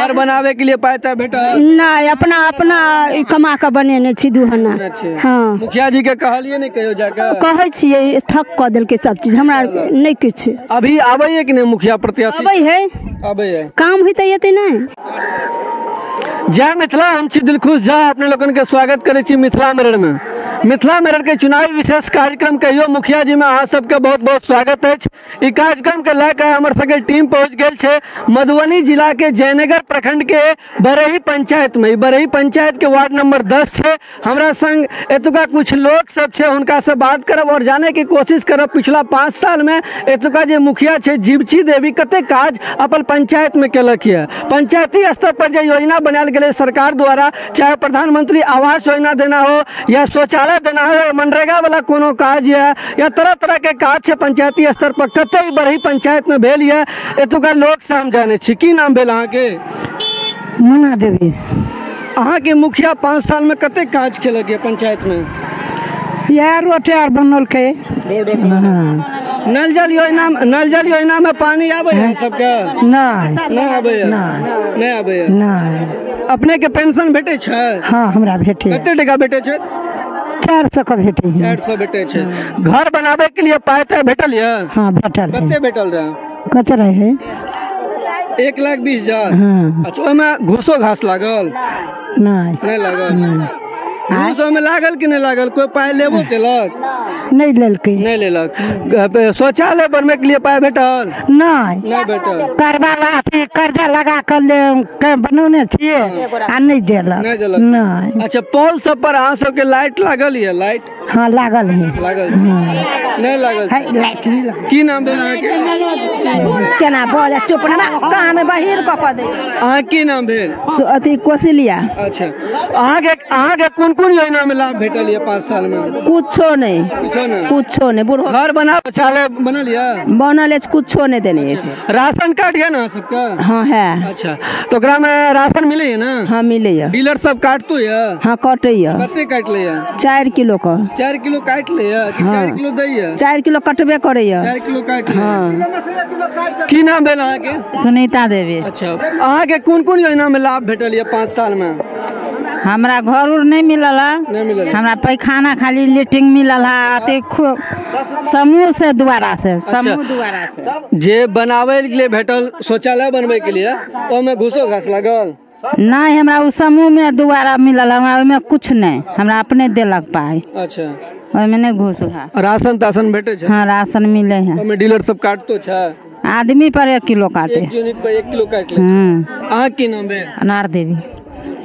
घर बनावे के लिए पाई ताई भेटल? नहि, अपना अपना कमा कऽ बनेने छी दूहना। हाँ। मुखिया जी के कहलिए नहीं कहियो जाके? कहै छियै, थक कऽ देलकै सब चीज, हमरा नहि किछु। अभी आबै है कि नहीं मुखिया प्रत्याशी? अबै है। आबै है। काम होइते एतै नहि। जय मिथिला, हम छी दिलखुश झा, अपने लोगन के स्वागत करै छी मिथिला मिरर में। मिथिला मिरर के चुनावी विशेष कार्यक्रम कहियो मुखिया जी में अहाँ सबके बहुत बहुत स्वागत अछि। ई कार्यक्रम के लए कऽ हमर सबके टीम पहुँच गेल छै मधुबनी जिला के जयनगर प्रखंड के बरही पंचायत में। ई बरही पंचायत के वार्ड नंबर 10 छै। हमरा संग एतुका कुछ लोग सब छै, हुनका से बात करब और जाने के कोशिश करब पिछला 5 साल में एतुका जे मुखिया छै जीवछी देवी कते काज अपन पंचायत में केलक यऽ। पंचायती स्तर पर जे योजना बनायल गेलै सरकार द्वारा, चाहे प्रधानमंत्री आवास योजना देना हो या शौचालय देना हो या मनरेगा वाला कोनो काज यऽ या तरह तरह के काज छै पंचायती स्तर पर, कते बरही पंचायत में भेल यऽ एतुका लोक से हम जानै छी। की नाम भेल अहाँके? मुना देवी। अहाँके मुखिया 5 साल में कते काज केलक यऽ पंचायत में? इएह रोड आर बनलकै। रोड नल जल योजना, नल जल योजना में पानी आबै है सबके? नहि, नहि आबै है। नहि आबै है। नहि। अपने के पेंशन भेटै छै? हाँ, हमरा भेटै। कते टका भेटै छै? 400 के भेटै है। 400 भेटै छै। घर बनाबै के लिए पाई ताई भेटल यऽ? हाँ, भेटल। कते भेटल रहै? कते रहै? 1,20,000। हाँ। अच्छा, ओहिमे घूसो घास लागल? नहि। नहि लागल। घूस ओहिमे लागल कि नहि लागल? कोई पाई लेबो केलक? नहि लेलकै। नहि लेलक। शौचालय बनबै के लिए पाई भेटल? नहि, नहि भेटल। करबा अथी कर्जा लगा कऽ बनौने छियै आ नहि देलक। नहि देलक। नहि। अच्छा, पोल सब पर अहाँ सबके लाइट लागल यऽ? लाइट? हाँ, लागल है। लागल नहि लागल? लाइट नहि लागल। की नाम भेल अहाँके? केना बजै चुप ना, कान बहिर कऽ कऽ दै। अहाँ की नाम भेल? अथी कोशिलिया। अच्छा, अहाँके कोन कोन योजना में लाभ भेटल यऽ 5 साल में? कुछो नहि। कुछो नहि? कुछो नहि। बूढ़ो घर बना शौचालय बनल यऽ? बनल अछि, कुछो नहि देने अछि। राशन कार्ड यऽ ने अहाँ सबके? हाँ है। अच्छा, तो ओकरा में राशन मिले है ना? हाँ, मिले यऽ। डीलर सब काटतो यऽ? हाँ, कटै यऽ। कते काटि लै यऽ? 4 किलो के। 4 किलो काटि लै यऽ कि 4 किलो दै यऽ? 4 किलो कटबे करै यऽ। 4 किलो काटि लै। हाँ। की नाम भेल अहाँके? सुनीता देवी। अच्छा, अहाँके कोन कोन योजना में लाभ भेटल यऽ 5 साल में? हमरा घर उर नहीं मिलल है। नहीं मिलल। हमरा पैखाना खाली लेट्रिन मिलल है, अथी समूह से द्वारा से। समूह द्वारा से जे बनावे के लिए भेटल शौचालय बनबै के लिए, ओहिमे घूसो घास लागल? नहीं, हमरा उ समूह में द्वारा मिलल, हमरा ओहिमे कुछ नहीं, हमरा अपने देलक पाई। अच्छा, ओहिमे नहीं घूस घास। राशन ताशन भेटै छै? हाँ, राशन मिले है। ओहिमे डीलर सब काटतो छै? आदमी पर 1 किलो काटे। 1 यूनिट पर 1 किलो काटि लै छै। अहाँ की नाम भेल? अनार देवी।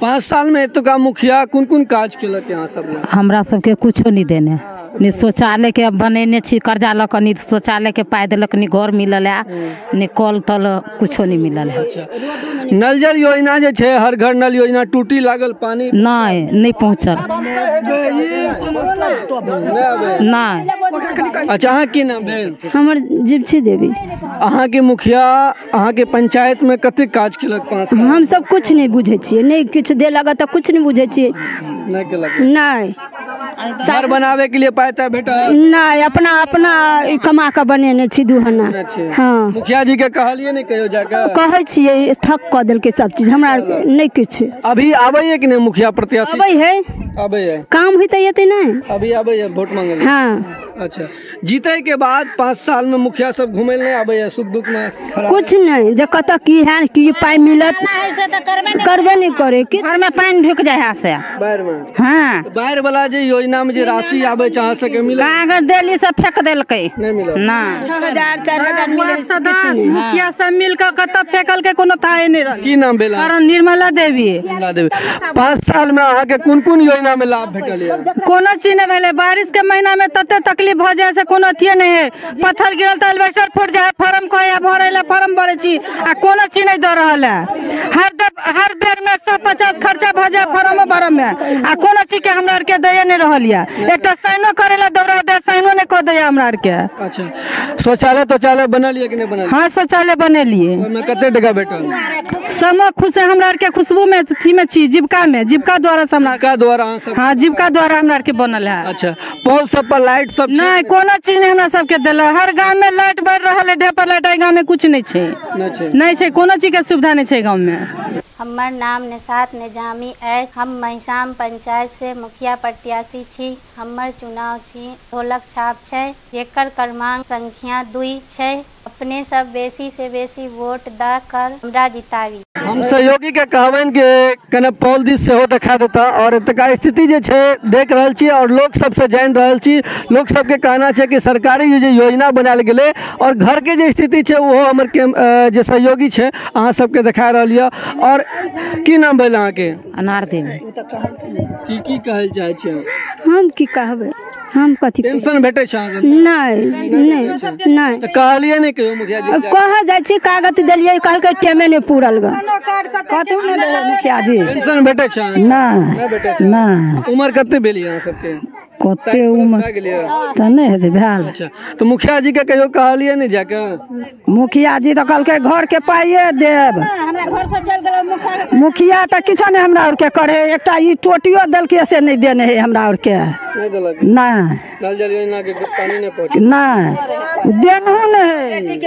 5 साल में एतुका मुखिया कोन कोन काज केलक यहाँ सब लए? हमरा सबके कुछो नहीं देने, नहीं शौचालय के बनेने छी कर्जा लऽ कऽ, नहीं शौचालय के पाई देलक, नहीं घर मिलल है, नहीं कल तल कुछो नहीं मिलल है। अच्छा, नल जल योजना जे छै, हर घर नल योजना, टूटी लागल पानी? नहीं, नहीं पहुँचल। नहीं। अच्छा, अहाँ की नाम भेल? हमर जीवछी देवी। अहाँ के मुखिया अहाँ के पंचायत में कते काज केलक 5 साल? हम सब कुछ नहीं बुझै छियै, नहि किछु देलक तऽ कुछ नहीं बुझै छियै। नहि केलक? नहि। घर बनावे के लिए पाई ताई भेटल? नहि, अपना अपना कमा कऽ बनेने छी दूहना। हाँ। मुखिया जी के कहलिए नहीं कहियो जाके? कहै छियै, थक कऽ देलकै सब चीज, हमरा नहि किछु। अभी आबै है कि नहीं मुखिया प्रत्याशी? अबै है। आबै है। काम होइते एतै नहि? अभी आबै है वोट मांगे? हाँ। अच्छा, जीते के बाद 5 साल में मुखिया सब घूमे नहीं आबै है सुख दुख में? कुछ नहीं, जे कतऽ की है की पाई मिलत करबे नहीं करे। घर में पानी ढुक जाए है से बाढ़ में। हाँ, बाढ़ वाला जे योजना में जे राशि आबै छै अहाँ सबके मिलल? कागज देली सब फेंक देलकै। नहीं मिलल? ना। 6000 4000 मिले। मुखिया सब मिल कऽ कतऽ फेकल के कोनो थाहे नहि रहल। की नाम भेल? कारण निर्मला देवी। निर्मला देवी। 5 साल में अहाँके कोन कोन योजना में लाभ भेटल यऽ? कोनो चीज नहि भेलै। बारिश के महीना में तते तकलीफ भऽ जाइ से कोनो अथिये नहि है। पत्थर गिरल तऽ एल्बेस्टर फूट जाइ है, फार्म कहै भरै लए फार्म भरै छी आ कोनो चीज नहि दऽ रहल है। हर बेर में 150 खर्चा भऽ जाय फार्मो भरऽ में आ कोनो चीज के हमरा आर के दैये नहि रहल यऽ। एकटा साइनो करै लए दौड़ा दे, साइनो नहि कऽ दैया हमरा आर के। अच्छा, शौचालय तौचालय बनल यऽ कि नहि बनल? हाँ, शौचालय बनेलियै। ओहिमे कते टका भेटल? समूह खुश है हमरा आर के, खुशबू में अथी में छी, जीविका में, जीविका द्वारा से हमरा। जीविका द्वारा अहाँ सब? हाँ, जीविका द्वारा हमरा आर के बनल है। अच्छा, पोल सब पर लाइट सब? नहीं, कोनो चीज नहीं हमरा सबके देलक। हर गाँव में लाइट बढ़ रहल है, ढेर पर लाइट, एहि गाँव में कुछ नहीं छै। नहीं छै, कोनो चीज के सुविधा नहीं छै गाँव में। हमर नाम निशात निजामी अछि। हम महिसाम पंचायत से मुखिया प्रत्याशी छी। हमर चुनाव छी ढोलक छाप छै, जेकर क्रमांक संख्या 2 छै। अपने सब बेसी से बेसी वोट द कर हमरा जिताबी। हम सहयोगी के कहबनि कि कने पौल दिस सेहो देखा देता और एतुका स्थिति जे छै देख रहल छी और लोक सबसे जानि रहल छी। लोक सबके कहना छै कि सरकारी जे योजना बनायल गेलै और घर के जे स्थिति छै ओहो हमर के जे सहयोगी छै अहाँ सबके देखा रहल यऽ। और की नाम भेल अहाँके? अनार देवी। की की कहल चाहै छियै? हम की कहबै, हम कथी पेंशन भेटै छै अहाँ सबके? नहि नहि नहि। तऽ कहलियै नहि कहियो मुखिया जी? कहऽ जाइ छी, कागज देलियै, कहलकै टेमे नहि पूरल ग। कथू नहि देबै मुखिया जी। पेंशन भेटै छै? नहि भेटै छै। नहि। उमर कते भेल अहाँ सबके? कते उमर तऽ नहि हेतै भेल। अच्छा, तऽ मुखिया जी के कहियो कहलियै नहि जाके? मुखिया जी तऽ कहलकै घर के पाइए देब। मुखिया तऽ किछो नहि हमरा आरके करे, एकटा ई टोटियो देलकै से नहि देने है हमरा आरके। नहि देलक? नहि। नल जल योजना के पानी नहि पहुँच? नहि देनहु नहि।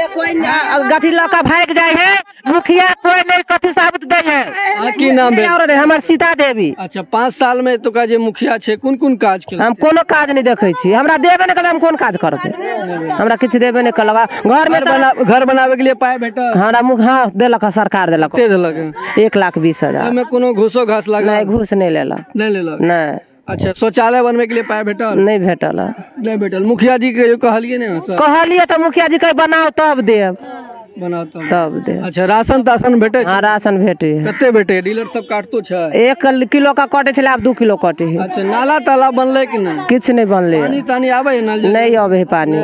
गथी लऽ कऽ भागि जाइ है मुखिया, कोई नहीं कथी साबुत दै है। अहाँ की नाम भेल? हमर सीता देवी। अच्छा, 5 साल में एतुका जे मुखिया छै कोन कोन काज केलक? हम कोनो काज नहि देखै छी, हमरा देबे नहि करबै, हम कोन काज करबै? हमरा किछु देबे नहि करलक। घर में घर बनाबे के लिए पाइ भेटल? हमरा हाँ देलक, सरकार देलक। कते देलक? 1,20,000। ओहिमे कोनो घूसो घास लागल? नहि, घूस नहि लेलक। नहि लेलक? नहि। अच्छा, शौचालय बनबै के लिए पाइ भेटल? नहि भेटल। नहि भेटल। मुखिया जी के कहलियै नहि अहाँ सब? कहलियै तऽ मुखिया जी कहे बनाओ तब देब। बनाओ तब देब। अच्छा, राशन ताशन भेटै छै? हाँ, राशन भेटै है। कते भेटै? डीलर सब काटतो छै? 1 किलो का कटै छलै, आब 2 किलो कटै है। अच्छा, नाला ताला बनलै कि नहि? किछु नहि बनलै। पानी तानी आबै है? नहि आबै है पानी।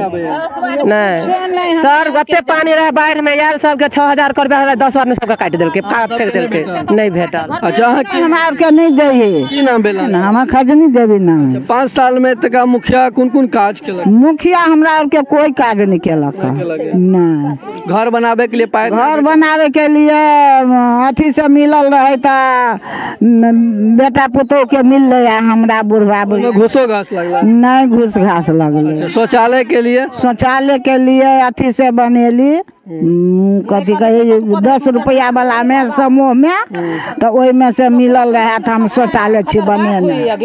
नहि सर, कते पानी रहे बाढ़ि में आयल, सबके 6000 रुपया 10 आदमी सबके काटि देलकै, फेंक देलकै, नहि भेटल। अच्छा, अहाँ की? हमरा आरके नहि दै है। की नाम भेल? हमर खजनी देवी नाम। 5 साल में एतुका मुखिया कोन कोन काज केलक? मुखिया हमरा आरके कोई काज नहि केलक। नहि। घर बनाबे के लिए पाइ? घर बनाबे के लिए अथी से मिलल रहे तऽ बेटा पुतोह के मिललै, आ हमरा बुढ़वा बुढ़ी। घूसो घास लगल? नहि घूस घास लगलै। अच्छा, शौचालय के लिए? शौचालय के लिए अथी से बनेली, कथी कहे 10 रुपया वाला में समूह में, तऽ ओहिमे से मिलल रहे तऽ हम शौचालय छी बनेने।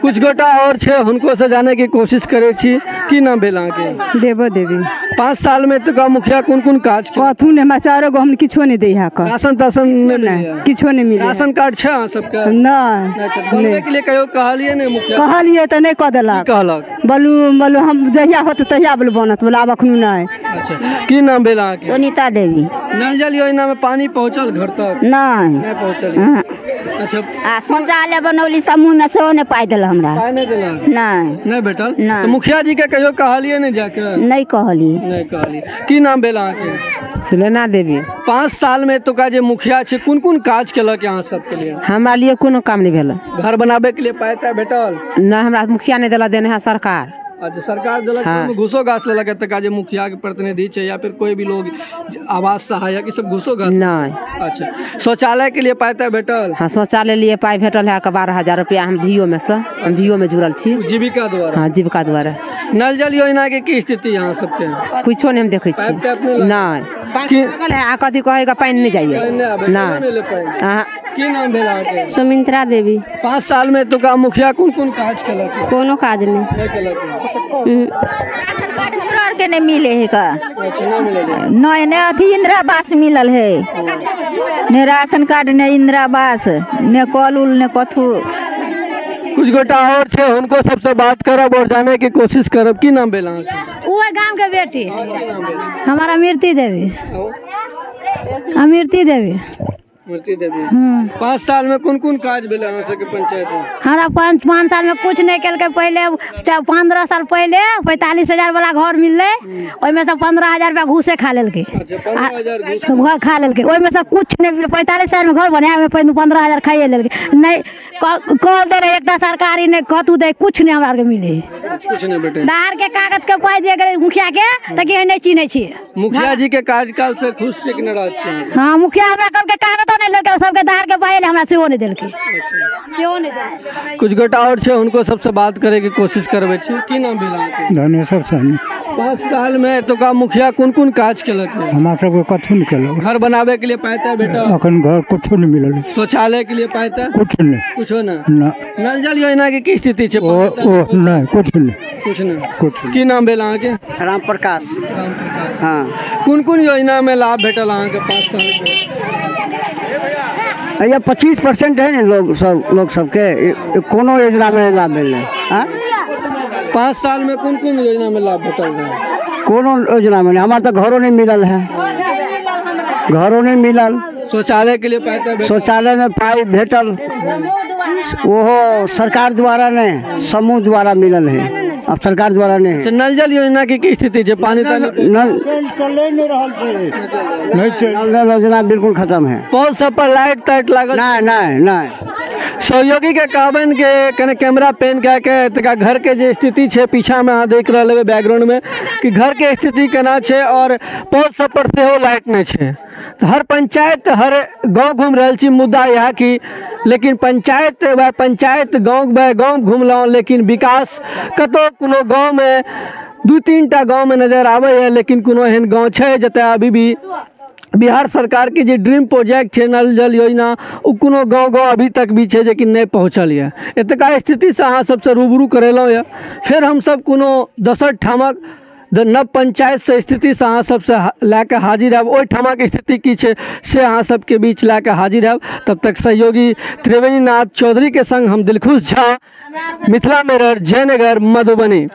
कुछ गोटा और छै, हुनको से जाने के कोशिश करै छी। की नाम भेल अहाँके? देवो देवी। 5 साल में एतुका मुखिया कोन कोन काज? कथू नहि, हमरा 4 गो हम किछो नहि दै है। राशन ताशन नहि? किछो नहि मिले। राशन कार्ड छै अहाँ सबके? नहि। बनबै के लिए कहियो कहलियै नहि मुखिया? कहलियै तऽ नहि कऽ देलक। कहलक? बोलू बोलू हम जहिया होतै तहिया बोलू बनत, बोलू आब अखनो नहि। अच्छा, की नाम भेल अहाँके? सुनीता देवी। नल जल योजना में पानी पहुँचल घर तक? नहि। नहि पहुँचल। अच्छा, आ शौचालय बनौली समूह में सेहो नहि पाइ देलक हमरा। पाइ नहि देलक? नहि। नहि भेटल? तऽ मुखिया जी के कहियो कहलियै नहि जाके? नहि कहलियै। नहि कहलियै। की नाम भेल अहाँके? सुलेना देवी। 5 साल में एतुका जे मुखिया छै कोन कोन काज केलक अहाँ सबके लिए? हमरा लिए कोनो काम नहि भेल। घर बनाबे के लिए पाइ ताइ भेटल? नहि, हमरा मुखिया नहि देलक, देने है सरकार। अच्छा, सरकार देलक। हाँ। घूसो घास लेलक एतुका जे मुखिया के प्रतिनिधि छै या फिर कोई भी लोग आवास सहायक ई सब घूसो घास? नहि। अच्छा, शौचालय के लिए पाइ ताइ भेटल? हाँ, शौचालय लिए पाइ भेटल है 12,000 रुपया। हम वीओ में से, हम वीओ में जुड़ल छी। जीविका द्वारा? हाँ, जीविका द्वारा। नल जल योजना के की स्थिति यहाँ सबके? कुछो नहीं हम देखै छी। नहि, लागल है आ कथी कहेगा पानि नहि जाइए। नहि। की नाम भेल अहाँके? सुमित्रा देवी। 5 साल में एतुका मुखिया कोन कोन काज केलक? कोनो काज नहि केलक। राशन कार्ड हमरा आरके नहि मिले है का। अच्छा, नहि मिलल? नहि नहि, अथी इंदिरा आवास मिलल है, ने राशन कार्ड, ने इंदिरा आवास, ने कल उल, ने कथू। कुछ गोटा और छै, हुनको सबसे बात करब और जाने के कोशिश करब। की नाम भेल अहाँके? वो गांव के बेटी हमारा अमृति देवी। अमृति देवी। मूर्ति देवी। 5 साल में कोन कोन काज भेल अहाँ सबके पंचायत में? हमरा 5 साल में कुछ नहीं केलकै। पहले 15 साल पहले 45,000 वाला घर मिललै, ओहिमे से 15,000 रुपया घूसे खा लेलकै। अच्छा, 15,000 घूस खा लेलकै, ओहिमे से कुछ नहीं मिललै। 45,000 में घर बनाया, ओहिमे 15,000 खाइए लेलकै। नहीं कल दे रहे एकटा सरकारी, नहीं कतू दे, कुछ नहीं हमरा आरके मिले। कुछ नहीं भेटे। दहार के कागज के पाइ दे गेलै मुखिया के, तऽ कि नहीं चिन्है छियै। मुखिया जी के कार्यकाल से खुश छै कि नाराज छै? हाँ, मुखिया हमरा कहलकै कागज नहीं लेलकै, सबके दहार के पाइ हमरा। हमरा सेहो नहि देलकै, सेहो नहि देलकै। कुछ गोटा और छै, हुनको सबसे बात करे के कोशिश करबै छी। की नाम भेल अहाँके? धनेश्वर सहनी। 5 साल में एतुका मुखिया कोन कोन काज केलक? हमरा सबके कथू नहि केलक। घर बनावे के लिए पाइ ताइ भेटल? अखन घर कुछो नहि मिलल। शौचालय के लिए पाइ ताइ? कुछ नहि। कुछो नहि? ना। नल जल योजना के की स्थिति छै? ओ नहि, कुछ नहि। कुछ नहि। कुछ। की नाम भेल अहाँके? राम प्रकाश। राम प्रकाश। हाँ। कोन कोन योजना में लाभ भेटल अहाँके 5 साल में? ये 25% है ने लोग सब, लोग सबके कोनो योजना में लाभ मिललै। हाँ? 5 साल में कोन कोन योजना में लाभ भेटल है? कोनो योजना में नहीं, हमारे तो घरों नहीं मिलल है, घरों नहीं मिलल। शौचालय के लिए पाइ? शौचालय में पाइ भेटल, वो सरकार द्वारा नहीं, समूह द्वारा मिलल है, अब सरकार द्वारा नहीं। अच्छा, नल जल योजना के की स्थिति है? पानी नल चले नहीं रहल छै। नल जल योजना बिल्कुल खत्म है। पोल सब पर लाइट ताइट लागल? नहीं नहीं नहीं। सहयोगी के कहबनि के कने कैमरा पेन कए के एतुका घर के जे स्थिति छै, पीछा में अहाँ देख रहल हेबै बैकग्राउंड में कि घर के स्थिति केना छै और पोल सब पर सेहो लाइट नहि छै। हर पंचायत हर गाँव घूम रहल छी, मुद्दा इएह कि लेकिन पंचायत बाय पंचायत गाँव बाय गाँव घुमलहुँ, लेकिन विकास कतहु कोनो गाँवमे 2-3 टा गाँवमे नजर आबैए, लेकिन कोनो एहन गाँव छै जतय अभी भी बिहार सरकार के जे ड्रीम प्रोजेक्ट छै नल जल योजना, ओ कोनो गाँव गाँव अभी तक भी छै जेकि नहि पहुँचल यऽ। एतुका स्थितिसँ अहाँ सबसँ रूबरू करेलहुँ यऽ। फेर हमसब कोनो दोसर ठामक नव पंचायत से स्थितिसँ अहाँ सबसँ लए कऽ हाजिर हैब, ओहि ठामक स्थिति की छै से अहाँ सबके बीच लए कऽ हाजिर हैब। तब तक सहयोगी त्रिवेणी नाथ चौधरी के संग हम दिलखुश झा, मिथिला मिरर, जयनगर, मधुबनी।